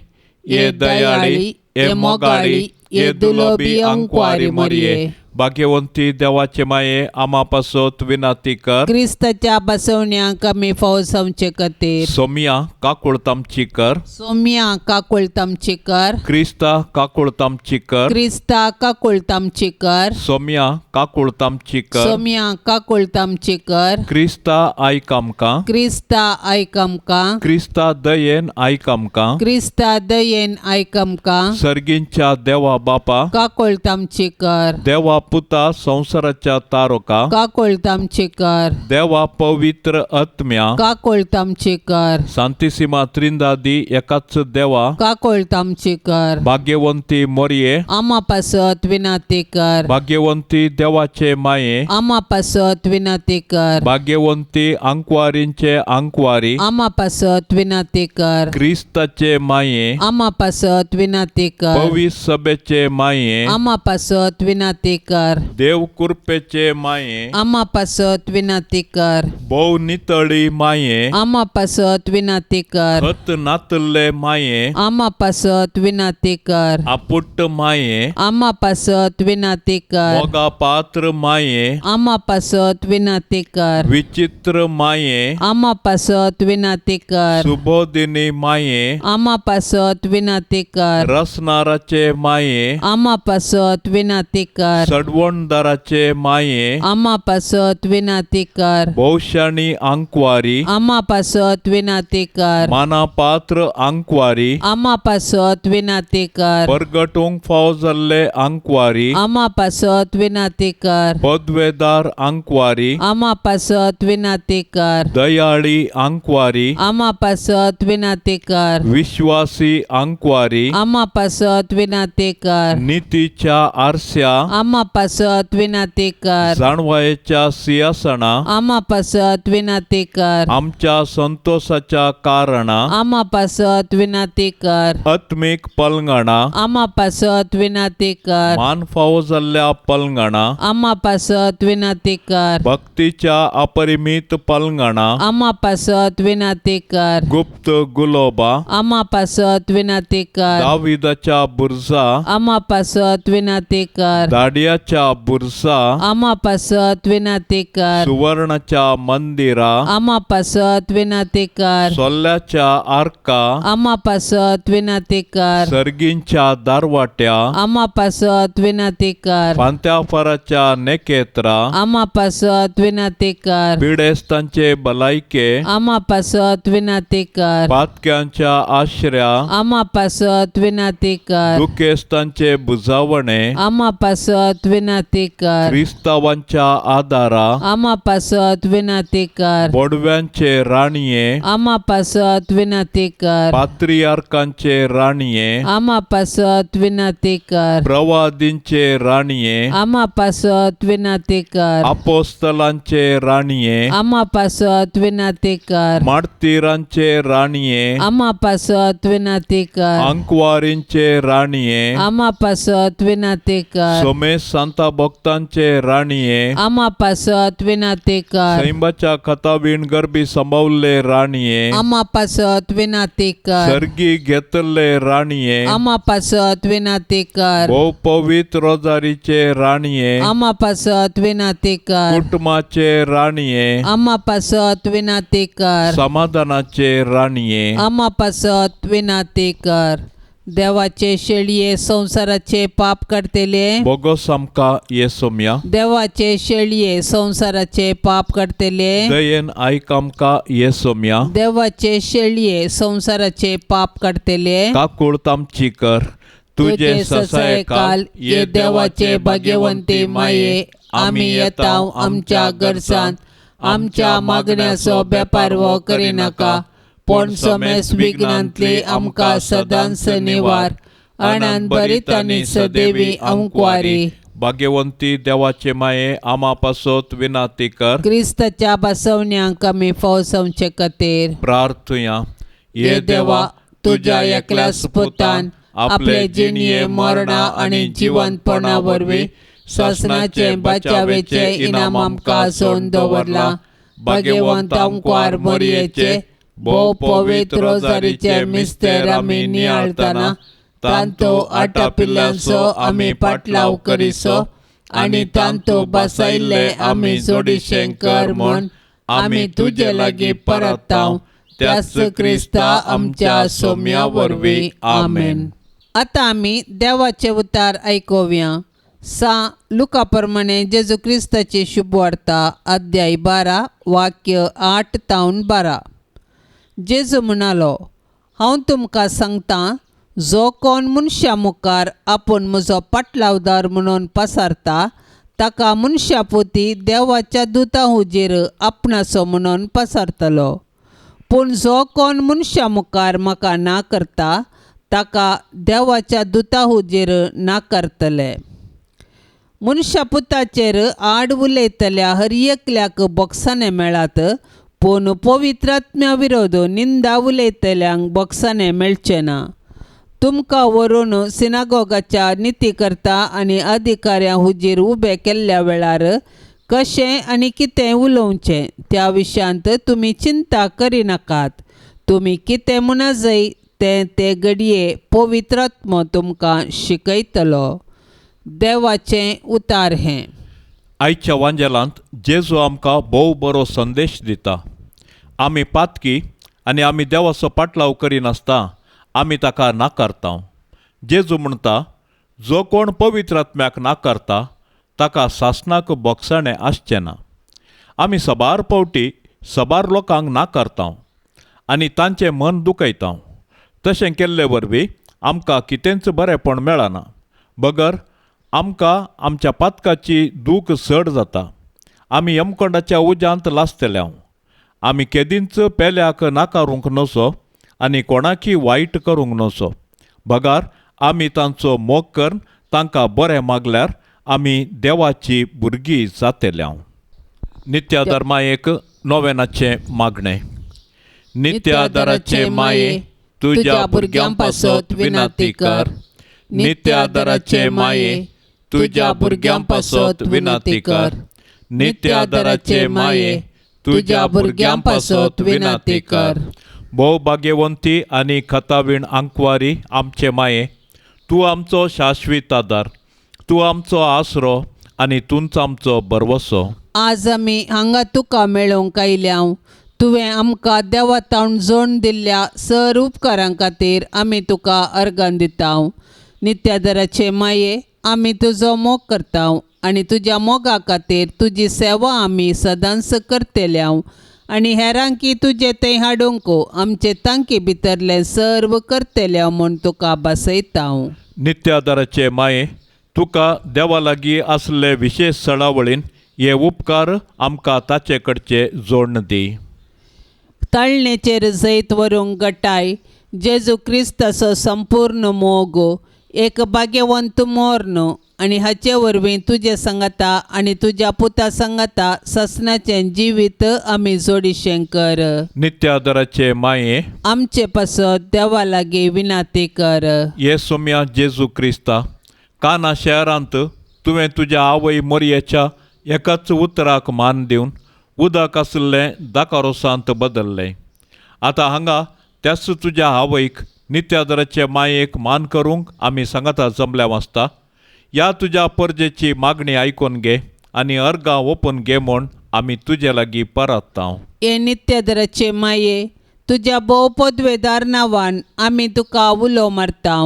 ये दयाळी, ये मोगाळी, ये दुलोबी अंकवारी मरये, भाग्यवंती देवाचे माये, आमा पासत विनाती कर. क्रिस्ताच्या बसवण्याक आमी फौज आमचे खातीर. सोमिया काकुळत आमची कर. सोम्या काकुळत आमची कर. क्रिस्ता काकुळत आमची कर. क्रिस्ता काकुळत आमची कर. सोमिया काकुळत आमची कर. सोम्या काकुळत आमची कर. क्रिस्ता आयक आमकां. क्रिस्ता आयक आमकां. क्रिस्ता दयेन आयक आमकां. क्रिस्ता दयेन आयक आमकां. सर्गींच्या देवा बापा, काकुळत आमची कर. देवा पुता संवसाराच्या तारोका, काकुळत आमची कर. देवा पवित्र आत्म्या, काकुळत आमची कर. सांतिसिमा त्रिंदादी एकाच देवा, काकुळत आमची कर. भाग्यवंती मोरये, आमा पासत विनाती कर. भाग्यवंती देवाचे माये, आमा पासत विनाती कर. भाग्यवंती आंकवारींचे आंकवारी, आमा पासत विनाती कर. क्रिस्ताचे माये, आमा पासत विनाती कर. पवित्र सभेचे माये, आमा पासत विनाती कर. कर। देव कुरपेचे माये, आमा पासत विनाती कर। भोव नितळी माये, आमा पासत विनाती कर। खत नातल्ले माये, आमा पासत विनाती कर। आपुट्ट माये, आमा पासत विनाती कर। मोगा पात्र माये, आमा पासत विनाती कर। विचित्र माये, आमा पासत विनाती कर। सुबोधिनी माये, आमा पासत विनाती कर। रसनाराचे माये, आमा पासत विनाती कर। सडवणदाराचे माये, आमा पासत विनाती कर। भोवशाणी आंकवारी, आमा पासत विनाती कर। मानापात्र आंकवारी, आमा पासत विनाती कर। परगटूंक फाव जाल्ले आंकवारी, आमा पासत विनाती कर। पदवेदार आंकवारी, आमा पासत विनाती कर। दयाळी आंकवारी, आमा पासत विनाती कर। विश्वासी आंकवारी, आमा पासत विनाती कर। नितीच्या आरस्या, आमा पासत विनाती कर। जाणवायेच्या सिंहासना, आमा पासत विनाती कर। आमच्या संतोषाच्या कारणा, आमा पासत विनाती कर। आत्मीक पलंगणा, आमा पासत विनाती कर। मान फावो जाल्ल्या पलंगणा, आमा पासत विनाती कर। भक्तीच्या अपरिमीत पलंगणा, आमा पासत विनाती कर। गुप्त गुलोबा, आमा पासत विनाती कर। दाविदाच्या बुरजा, आमा पासत विनाती कर। दाडियाच्या बुरजा, आमा पासत विनाती कर। सुवर्णाच्या मंदिरा, आमा पासत विनाती कर। सोल्ल्याच्या आर्का, आमा पासत विनाती कर। सर्गींच्या दारवाट्या, आमा पासत विनाती कर। फांत्याफाराच्या नेकेत्रा, आमा पासत विनाती कर। पिडेस्तांचे भलायके, आमा पासत विनाती कर। पातक्यांच्या आश्र्या, आमा पासत विनाती कर। दुखेस्तांचे बुजावणे, आमा पासत विनाती कर। क्रिस्तावांच्या आदारा, आमा पासत विनाती कर। बोडव्यांचे राणये, आमा पासत विनाती कर। पात्रियार्कांचे राणये, आमा पासत विनाती कर। प्रवादींचे राणये, आमा पासत विनाती कर। अपोस्तलांचे राणये, आमा पासत विनाती कर। मार्तीरांचे राणये, आमा पासत विनाती कर। आंकवारींचे राणये, आमा पासत विनाती कर। सोमेश सांता भक्तांचे राणये, आमा पासत विनाती कर। सैंबाच्या खताबीण गरबी संभवल्ले राणये, आमा पासत विनाती कर। सर्गी घेतल्ले राणये, आमा पासत विनाती कर। भोव पवित्र रोजारीचे राणये, आमा पासत विनाती कर। कुटुंबाचे राणये, आमा पासत विनाती कर। समाधानाचे राणये, आमा पासत विनाती कर। देवाचे शेळये संवसाराचे पाप काडटले, बोगोस आमकां ये सोम्या, देवाचे शेळये संवसाराचे पाप काडटले, दयेन आयक आमकां ये सोम्या, देवाचे शेळये संवसाराचे पाप काडटले, काकूळ आमची कर। तुजे ससायकाल ये देवाचे भाग्यवंती माये, आमी येता आमच्या गरजान, आमच्या मागण्याचो बेपारवो करिनाका, पूण समेस विघ्नांतली आमकां सदांच निवार। अनंत बरीत आनी सदेवी अंकवारी। भाग्यवंती देवाचे माये, आमा पासत विनाती कर। क्रिस्ताच्या बसवण्यांक आमी फौसवचे खातीर प्रार्थुया। ये देवा, तुज्या एकल्याच पुतान आपले जिणये मरणा आनी जिवंतपणा वरवीं सासणाचे बचावेचे इनाम आमकां सोन दवरलां। भाग्यवंत आमकार मरयेचे भोव पवित्र रोजारीचे मिस्तेर आमी नियाळतना तांतो आटापिल्ल्यांचो आमी पाटलाव करिसो आनी तांतो बसयल्ले आमी जोडीशें कर म्हूण आमी तुजे लागीं परताव, त्याच क्रिस्ता आमच्या सोम्या वरवीं। आमेन। आतां आमी देवाचे उतार आयकुया। सा लुका प्रमाणे जेजू क्रिस्ताची शुभवार्ता, अध्याय 12 वाक्य 8 तावन 12। जेजू म्हणालो, हांव तुमकां सांगतां, जो कोण मनशा मुखार आपूण म्हजो पाटलावदार म्हणून पसारता ताका मनशा पोती देवाच्या दुता हुजीर आपणाचो म्हणून पसारतलो। पूण जो कोण मनशा मुखार म्हाका ना करता ताका देवाच्या दुता हुजीर ना करतले। मनशा पुताचेर आड उलयतल्या हर एकल्याक बोक्साणें मेळात, पूण पवित्र आत्म्या विरोध निंदा उलयतल्यांक बोक्साणें मेळचें ना। तुमकां व्हरून सिनागोगाच्या नितीकर्ता आनी अधिकाऱ्यां हुजीर उबे केल्ल्या वेळार कशें आनी कितें उलोवचें त्या विशयांत तुमी चिंता करिनाकात. तुमी कितें म्हणा जाय तें ते घडये पवित्र आत्मो तुमकां शिकयतलो. देवाचें उतार हें. आयच्या वांजेलांत जेजू आमकां भोव बरो संदेश दिता. आमी पातकी आनी आमी देवाचो पाटलाव करिनासता आमी ताका नाकारता. जेजू म्हणटा, जो कोण पवित्र आत्म्याक नाकारता ताका सासणाक बोगसाणें आसचें ना. आमी सबार पावटी सबार लोकांक नाकारता आनी तांचें मन दुखयता. तशें केल्ले वरवीं आमकां कितेंच बरेंपण मेळना, बगर आमकां आमच्या पातकाची दूख चड जाता. आमी यमकोंडाच्या उज्यांत लासतले. आमी केदींच पेल्याक नाकारूंक नसो आनी कोणाकी वायट करूंक नसो, बगार आमी तांचो मोग करून तांकां बरें मागल्यार आमी देवाची भुरगीं जातले. नित्य धर्मा एक नोवेनाचें मागणें. नित्यादाराचे माये, तुज्या भुरग्यां पासत विनंती कर. नित्यादाराचे माये, तुज्या भुरग्यां पासत विनंती कर. नित्यादाराचे माये, तुज्या भुरग्यां पासत विनंती कर. भोव भाग्यवंती आनी खतावीण आंकवारी आमचे माये, तूं आमचो शाश्वीत आदार, तूं आमचो आसरो आनी तूंच आमचो भरवसो. आज आमी हांगा तुका मेळोवंक आयल्या. तुवें आमकां देवा तावन जोड दिल्ल्या सर उपकारां खातीर आमी तुका अर्गां दिता. नित्यादराचे माये, आमी तुजो मोग करता आनी तुज्या मोगा खातीर तुजी सेवा आमी सदांच करतल्या आनी हेरांकी तुजें थंय हाडूंक आमचे तांकी भितरलें सर्व करतल्या म्हूण तुका भासयता. नित्यादाराचे माये, तुका देवा लागीं आसले विशेश सणावळीन हे उपकार आमकां ताचे कडचे जोडण दी. ताळणेचेर जैत व्हरूंक गटाय जेजू क्रिस्ताचो संपूर्ण मोग, एक भाग्यवंत मोर्न आनी हाचे वरवीं तुजे सांगाता आनी तुज्या पुता सांगाता ससनाचें जिवीत आमी जोडिशें कर. नित्यादराचे माये, आमचे पासत देवा लागीं विनंती कर. हे सोम्या जेजू क्रिस्ता, काना शहरांत तुवें तुज्या आवय मोरयेच्या एकाच उतराक मान दिवन उदक आशिल्लें दाकारोसांत बदल्लें. आतां हांगा त्याच तुज्या आवयक नित्यादराचे मायेक मान करूंक आमी सांगाता जमल्या वाचता. ह्या तुज्या परजेची मागणी आयकून घे आनी अर्गां ओपून घे म्हूण आमी तुजे लागीं परतता. हे नित्यादराचे माये, तुज्या भोव पदवेदार नांवान आमी तुका उलो मारता.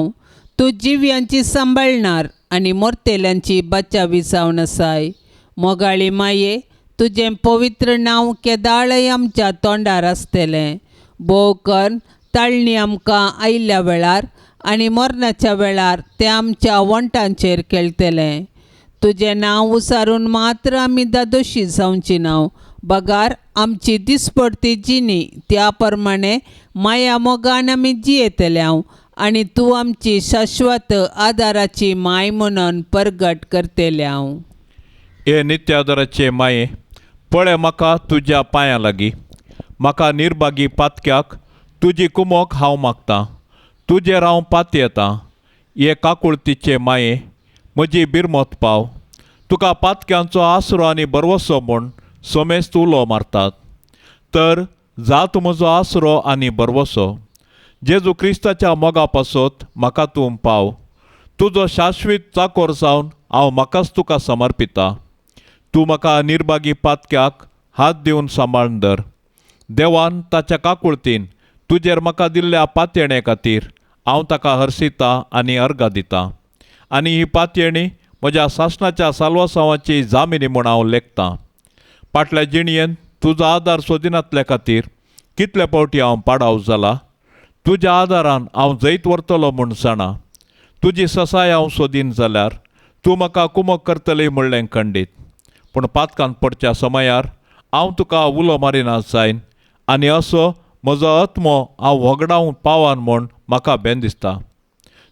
तूं जिव्यांची सांबाळणार आनी मोरतेल्यांची बचावी जावन आसाय. मोगाळी माये, तुजें पवित्र नांव केदाळय आमच्या तोंडार आसतलें. भोव करून ताळणी आमकां आयिल्ल्या वेळार आनी मरणाच्या वेळार तें आमच्या वण्टांचेर खेळटलें. तुजें नांव उसारून मात्र आमी दादोशी जावची ना, बगार आमची दिसपडती जिणी त्या प्रमाणे माया मोगान आमी जियेतले आनी तूं आमची शाश्वत आदाराची माय म्हणून परगट करतले. हे नित्यादराचे माये, पळय म्हाका तुज्या पांयां लागीं, म्हाका निर्भागी पातक्याक तुजी कुमोक हांव मागतां. तुजेर हांव पातयेतां. हे काकुळतीचे माये, म्हजी बिरमत पाव. तुका पातक्यांचो आसरो आनी भरवसो म्हूण सोमेस्त उलो मारतात, तर जात म्हजो आसरो आनी भरवसो. जेजू क्रिस्ताच्या मोगा पासत म्हाका तूं पाव. तुजो शाश्वीत चाकोर जावन हांव म्हाकाच तुका समर्पिता. तूं म्हाका निर्भागी पातक्याक हात दिवन सांबाळून धर. देवान ताच्या काकुळतीन तुजेर म्हाका दिल्ल्या पातयेणे खातीर हांव ताका हर्शिता आनी अर्गां दिता आनी ही पातयेणी म्हज्या सासणाच्या साल्वासांवाची जामिनी म्हूण हांव लेखतां. फाटल्या जिणयेन तुजो आदार सोदिनातल्या खातीर कितले फावटी हांव पाडाव जाला. तुज्या आदारान हांव जैत व्हरतलो म्हूण जाणा. तुजी ससाय हांव सोदीन जाल्यार तूं म्हाका कुमक करतली म्हणलें खंडीत. पूण पातकान पडच्या समयार हांव तुका उलो मारिना जायन आनी असो म्हजो आत्मो हांव व्हगडावंक पावन म्हूण म्हाका बेन दिसता.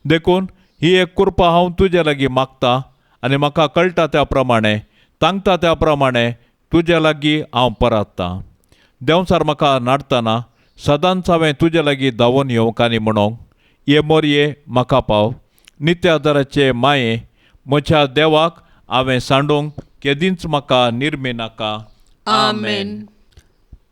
देखून ही एक कृपा हांव तुजे लागीं मागता आनी म्हाका कळटा त्या प्रमाणे तांकता त्या प्रमाणे तुजे लागीं हांव परततां. देंवचार म्हाका नाडतना सदांच हांवें तुजे लागीं धांवून येवंक आनी म्हणोंक, हे मोरये म्हाका पाव. नित्यादाराचे माये, म्हज्या देवाक हांवें सांडूंक केदींच म्हाका निर्मी नाका. आमेन.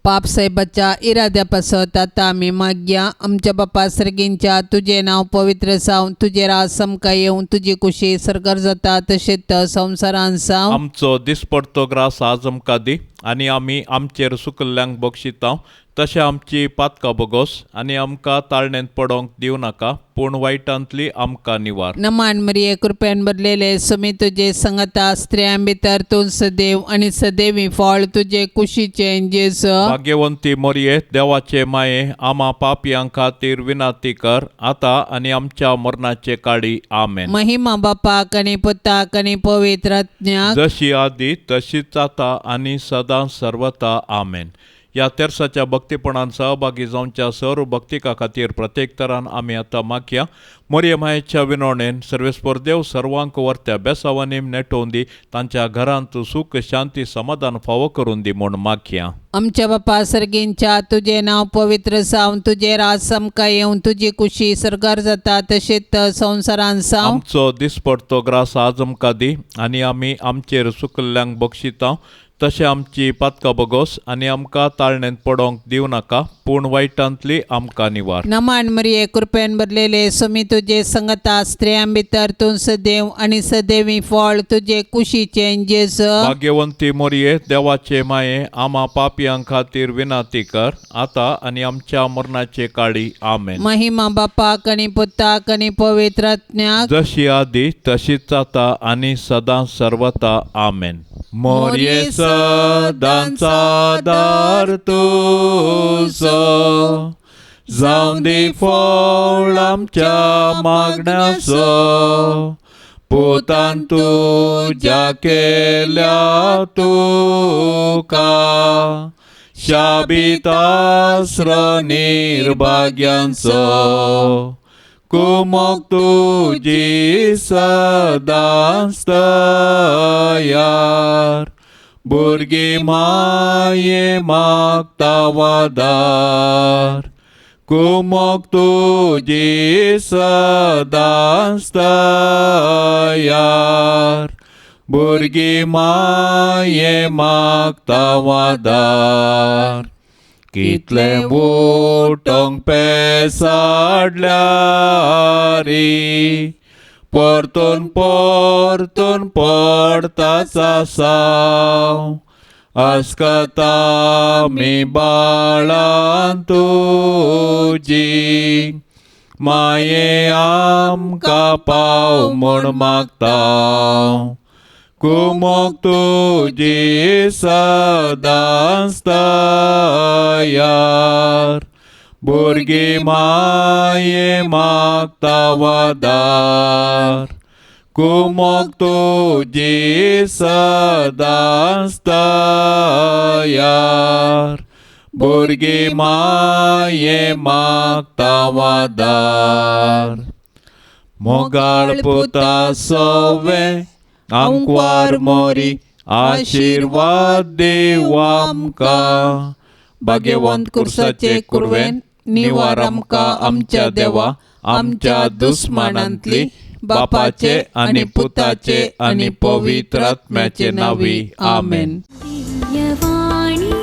पाप साहेबाच्या इराद्या पासत आतां आमी मागया. आमच्या बापा सर्गींच्या, तुजें नांव पवित्र जावं, तुजें राज आमकां येवं, तुजी कुशी सरकार जाता तशेंच संवसारान जावं. आमचो दिसपडतो ग्रास आज आमकां दी आनी आमी आमचेर सुकल्ल्यांक बक्षिता तशें आमची पातकां बोगोस आनी आमकां ताळणेंत पडोंक दिवं नाका, पूण वायटांतली आमकां निवार. नमान मरिये, कृपेन भरलेले, सुमी तुजे संगता, स्त्रियां भितर तूं सदैव आनी सदैवी फळ तुजे कुशीचें जेजू. भाग्यवंती मोरये, देवाचे माये, आमा पापयां खातीर विनाती कर आतां आनी आमच्या मरणाचे काळी. आमेन. महिमा बापाक आनी पुताक आनी पवित्र आत्म्याक, जशी आदी तशीच आतां आनी सदां सर्वता. आमेन. ह्या तेर्साच्या भक्तीपणान सहभागी जावच्या सर्व भक्तिका खातीर प्रत्येक तरान आमी आतां मागया. मोरये मायेच्या विनोणेन सर्वेस्पर देव सर्वांक वर्त्या बेसावानी नेटोवन दी, तांच्या घरांत सूख शांती समाधान फावो करून दी म्हूण मागया. आमच्या बापा सर्गींच्या, तुजें नांव पवित्र जावं, तुजें राज आमकां येवं, तुजी कुशी सरकार जाता तशेंच संवसारान जावं. आमचो दिसपडतो ग्रास आज आमकां दी आनी आमी आमचेर सुकल्ल्यांक बक्षिता तशें आमची पातकां बोगोस आनी आमकां ताळणेंत पडोंक दिवं नाका, पूण वायटांतली आमकां निवार. नमान मरिये, कृपेन भरलेले, सुमी तुजे संगता, स्त्रियां भितर तूं सदैव आनी सदैवी फळ तुजे कुशीचें जेजू. भाग्यवंती मोरये, देवाचे माये, आमा पापयां खातीर विनाती कर आतां आनी आमच्या मरणाचे काळी. आमेन. महिमा बापाक आनी पुताक आनी पवित्र आत्म्याक, जशी आदी तशीच आतां आनी सदां सर्वता. आमेन. मोरये सदांचा दार तुजो, जावं दी फळ आमच्या मागण्याचो, पुतान तुज्या केल्या तुका शाबितास्र निर्भाग्यांचो, कुमोक तुजी सदांच तयार, भुरगीं माये मागता वादार, कुमोक तुजी सदांच तयार, भुरगीं माये मागता वादार. कितले उठोंक पेसाडल्यारी, परतून परतून पडताच आसाव, अस्कता मी बाळां तुजी, माये आमकां पाव म्हूण मागता, कुमोक तुजी सदांच तयार, भुरगीं माये मागता वादार, कुमोक तुजी सदांच तयार, भुरगीं माये मागता वादार. मोगाळ पुता सवे आंकवार मोरी, आशिर्वाद देव आमकां, भाग्यवंत कुर्साचे कुरवेन निवार आमकां आमच्या देवा, आमच्या दुस्मानांतली, बापाचे आनी पुताचे आनी पवित्र आत्म्याचे नांवी. आमेन. दिव्यवाणी.